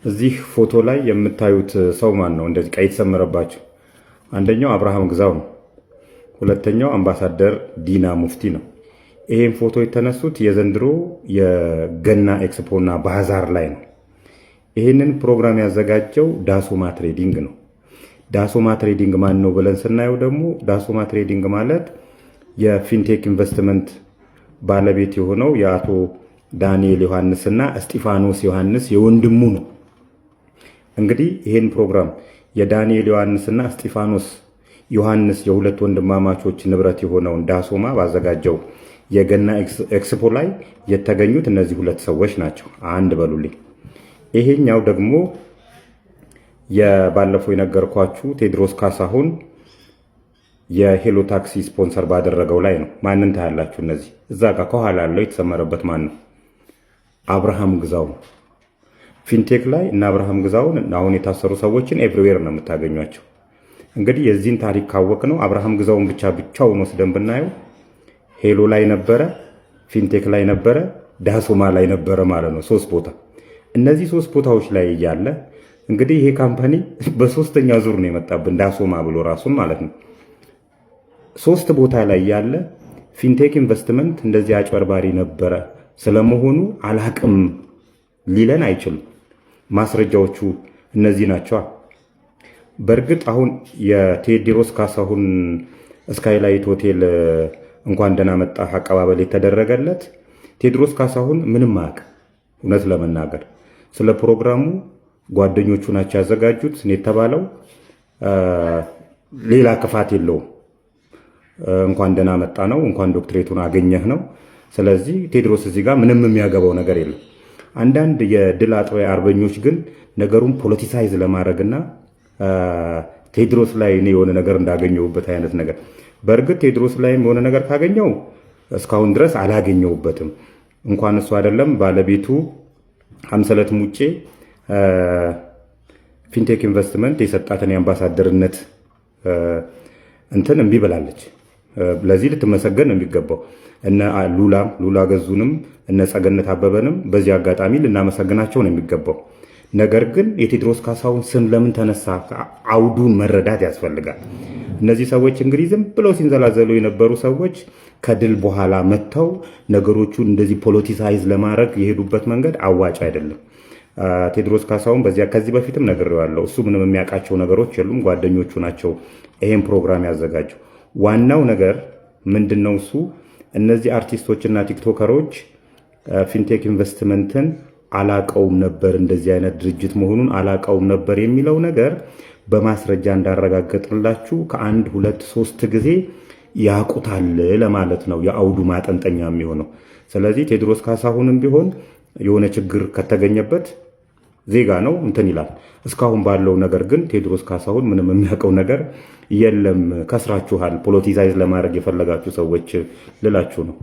እዚህ ፎቶ ላይ የምታዩት ሰው ማን ነው? እንደዚህ ቀይ የተሰመረባቸው አንደኛው አብርሃም ግዛው ነው። ሁለተኛው አምባሳደር ዲና ሙፍቲ ነው። ይሄን ፎቶ የተነሱት የዘንድሮ የገና ኤክስፖና ባዛር ላይ ነው። ይህንን ፕሮግራም ያዘጋጀው ዳሶማ ትሬዲንግ ነው። ዳሶማ ትሬዲንግ ማን ነው ብለን ስናየው ደግሞ ዳሶማ ትሬዲንግ ማለት የፊንቴክ ኢንቨስትመንት ባለቤት የሆነው የአቶ ዳንኤል ዮሐንስና እስጢፋኖስ ዮሐንስ የወንድሙ ነው። እንግዲህ ይህን ፕሮግራም የዳንኤል ዮሐንስና እስጢፋኖስ ዮሐንስ የሁለት ወንድማማቾች ንብረት የሆነውን ዳሶማ ባዘጋጀው የገና ኤክስፖ ላይ የተገኙት እነዚህ ሁለት ሰዎች ናቸው። አንድ በሉልኝ። ይሄኛው ደግሞ የባለፈው የነገርኳችሁ ቴዎድሮስ ካሳሁን የሄሎ ታክሲ ስፖንሰር ባደረገው ላይ ነው። ማንን ታያላችሁ? እነዚህ እዛ ጋር ከኋላ ያለው የተሰመረበት ማን ነው? አብርሃም ግዛው። ፊንቴክ ላይ እና አብርሃም ግዛውን አሁን የታሰሩ ሰዎችን everywhere ነው የምታገኟቸው። እንግዲህ የዚህን ታሪክ ካወቅነው አብርሃም ግዛውን ብቻ ብቻውን ወስደን ብናየው ሄሎ ላይ ነበረ፣ ፊንቴክ ላይ ነበረ፣ ዳሶማ ላይ ነበረ ማለት ነው። ሶስት ቦታ። እነዚህ ሶስት ቦታዎች ላይ እያለ እንግዲህ ይሄ company በሶስተኛ ዙር ነው የመጣብን ዳሶማ ብሎ ራሱን ማለት ነው። ሶስት ቦታ ላይ ያለ ፊንቴክ ኢንቨስትመንት እንደዚህ አጭበርባሪ ነበረ ስለመሆኑ አላቅም ሊለን አይችልም። ማስረጃዎቹ እነዚህ ናቸዋ። በእርግጥ አሁን የቴዎድሮስ ካሳሁን ስካይላይት ሆቴል እንኳን ደህና መጣህ አቀባበል የተደረገለት ቴዎድሮስ ካሳሁን ምንም አያውቅም። እውነት ለመናገር ስለ ፕሮግራሙ ጓደኞቹ ናቸው ያዘጋጁት የተባለው ሌላ ክፋት የለውም። እንኳን ደህና መጣ ነው፣ እንኳን ዶክትሬቱን አገኘህ ነው። ስለዚህ ቴዎድሮስ እዚህ ጋር ምንም የሚያገባው ነገር የለም። አንዳንድ የድል አጥቢያ አርበኞች ግን ነገሩን politicize ለማድረግና ቴዎድሮስ ላይ እኔ የሆነ ነገር እንዳገኘሁበት አይነት ነገር፣ በእርግጥ ቴዎድሮስ ላይም የሆነ ነገር ካገኘው እስካሁን ድረስ አላገኘሁበትም። እንኳን እሱ አይደለም ባለቤቱ ሀምሰለት ሙጬ ፊንቴክ ኢንቨስትመንት የሰጣትን የአምባሳደርነት እንትን እምቢ ብላለች። ለዚህ ልትመሰገን ነው የሚገባው። እነ ሉላም ሉላ ገዙንም እነ ጸገነት አበበንም በዚህ አጋጣሚ ልናመሰግናቸው ነው የሚገባው። ነገር ግን የቴዎድሮስ ካሳሁን ስም ለምን ተነሳ? አውዱን መረዳት ያስፈልጋል። እነዚህ ሰዎች እንግዲህ ዝም ብለው ሲንዘላዘሉ የነበሩ ሰዎች ከድል በኋላ መጥተው ነገሮቹን እንደዚህ politicize ለማድረግ የሄዱበት መንገድ አዋጭ አይደለም። ቴዎድሮስ ካሳሁን በዚያ ከዚህ በፊትም ነግሬዋለሁ። እሱ ምንም የሚያውቃቸው ነገሮች የሉም። ጓደኞቹ ናቸው ይሄን ፕሮግራም ያዘጋጀው። ዋናው ነገር ምንድን ነው? እሱ እነዚህ አርቲስቶችና ቲክቶከሮች ፊንቴክ ኢንቨስትመንትን አላቀውም ነበር፣ እንደዚህ አይነት ድርጅት መሆኑን አላቀውም ነበር የሚለው ነገር በማስረጃ እንዳረጋገጥንላችሁ ከአንድ ሁለት ሶስት ጊዜ ያውቁታል ለማለት ነው የአውዱ ማጠንጠኛ የሚሆነው። ስለዚህ ቴዎድሮስ ካሳሁንም ቢሆን የሆነ ችግር ከተገኘበት ዜጋ ነው እንትን ይላል። እስካሁን ባለው ነገር ግን ቴዎድሮስ ካሳሁን ምንም የሚያውቀው ነገር የለም። ከስራችኋል፣ politicize ለማድረግ የፈለጋችሁ ሰዎች ልላችሁ ነው።